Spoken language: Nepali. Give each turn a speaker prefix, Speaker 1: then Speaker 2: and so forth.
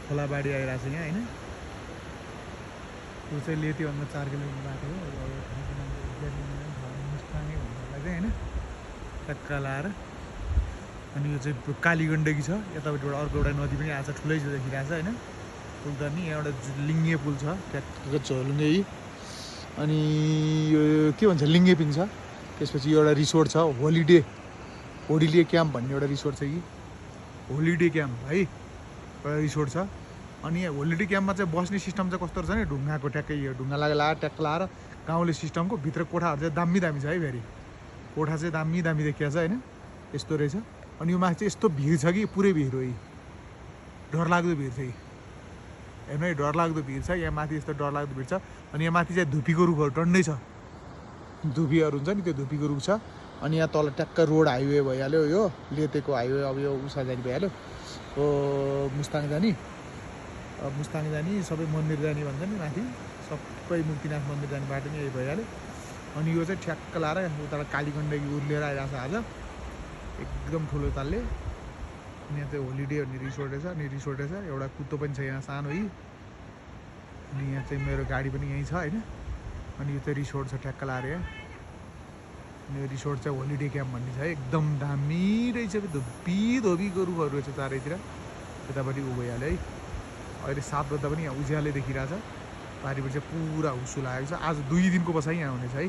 Speaker 1: खोलाबाडी आइरहेको छ यहाँ होइन। त्यो चाहिँ लेतीभन्दा 4 किलोमिटर बाटो हो। अब ठाउँको नाम चाहिँ मुस्ताङै भन्छ होला चाहिँ होइन, टक्का लाएर। अनि यो चाहिँ कालीगण्डकी छ, यतापट्टिबाट अर्को एउटा नदी पनि आएको छ, ठुलै छ देखिरहेको छ होइन। पुल त नि यहाँ एउटा लिङ्गे पुल छ ट्याक्क झोलुङ्गे। अनि यो के भन्छ लिङ्गे पिन छ। त्यसपछि एउटा रिसोर्ट छ होलिडे क्याम्प भन्ने एउटा रिसोर्ट छ कि होलिडे क्याम्प है एउटा रिसोर्ट छ। अनि यहाँ होलिडे क्याम्पमा चाहिँ बस्ने सिस्टम चाहिँ कस्तो रहेछ भने ढुङ्गाको ट्याक्कै यो ढुङ्गा लगाएर ट्याक्क लाएर गाउँले सिस्टमको भित्र कोठाहरू चाहिँ दामी दामी छ है। फेरि कोठा चाहिँ दामी दामी देखिएको छ होइन, यस्तो रहेछ। अनि यो माथि चाहिँ यस्तो भिड छ कि पुरै भिड हो, यी डरलाग्दो भिड छ। हेर्नु है डरलाग्दो भिड छ यहाँ माथि, यस्तो डरलाग्दो भिड छ। अनि यहाँ माथि चाहिँ धुपीको रुखहरू टन्नै छ, धुपीहरू हुन्छ नि त्यो धुपीको रुख छ। अनि यहाँ तल ट्याक्क रोड हाइवे भइहाल्यो, यो लेतेको हाइवे अब यो उषा जाने भइहाल्यो, हो मुस्ताङ जाने सबै मन्दिर जाने भन्छ नि माथि सबै मुक्तिनाथ मन्दिर जाने बाटो नि यही भइहाल्यो। अनि यो चाहिँ ठ्याक्क लाएर उता कालीगण्डकी उर्लिएर आइरहेको छ आज एकदम ठुलो तालले। अनि यहाँ चाहिँ होलिडे भन्ने रिसोर्ट रहेछ। अनि रिसोर्ट रहेछ एउटा कुत्तो पनि छ यहाँ सानो है। अनि यहाँ चाहिँ मेरो गाडी पनि यहीँ छ होइन। अनि यो चाहिँ रिसोर्ट छ ट्याक्क लाएर यहाँ। अनि यो रिसोर्ट चाहिँ होलिडे क्याम्प भन्ने छ है, एकदम दामी रहेछ। धोपीको रुखहरू रहेछ चारैतिर, यतापट्टि उ भइहाल्यो है। अहिले 7 बज्दा पनि यहाँ उज्यालै देखिरहेछ, पारिपट्टि चाहिँ पुरा हुसु लागेको छ। आज 2 दिनको बसाइ यहाँ हुनेछ है।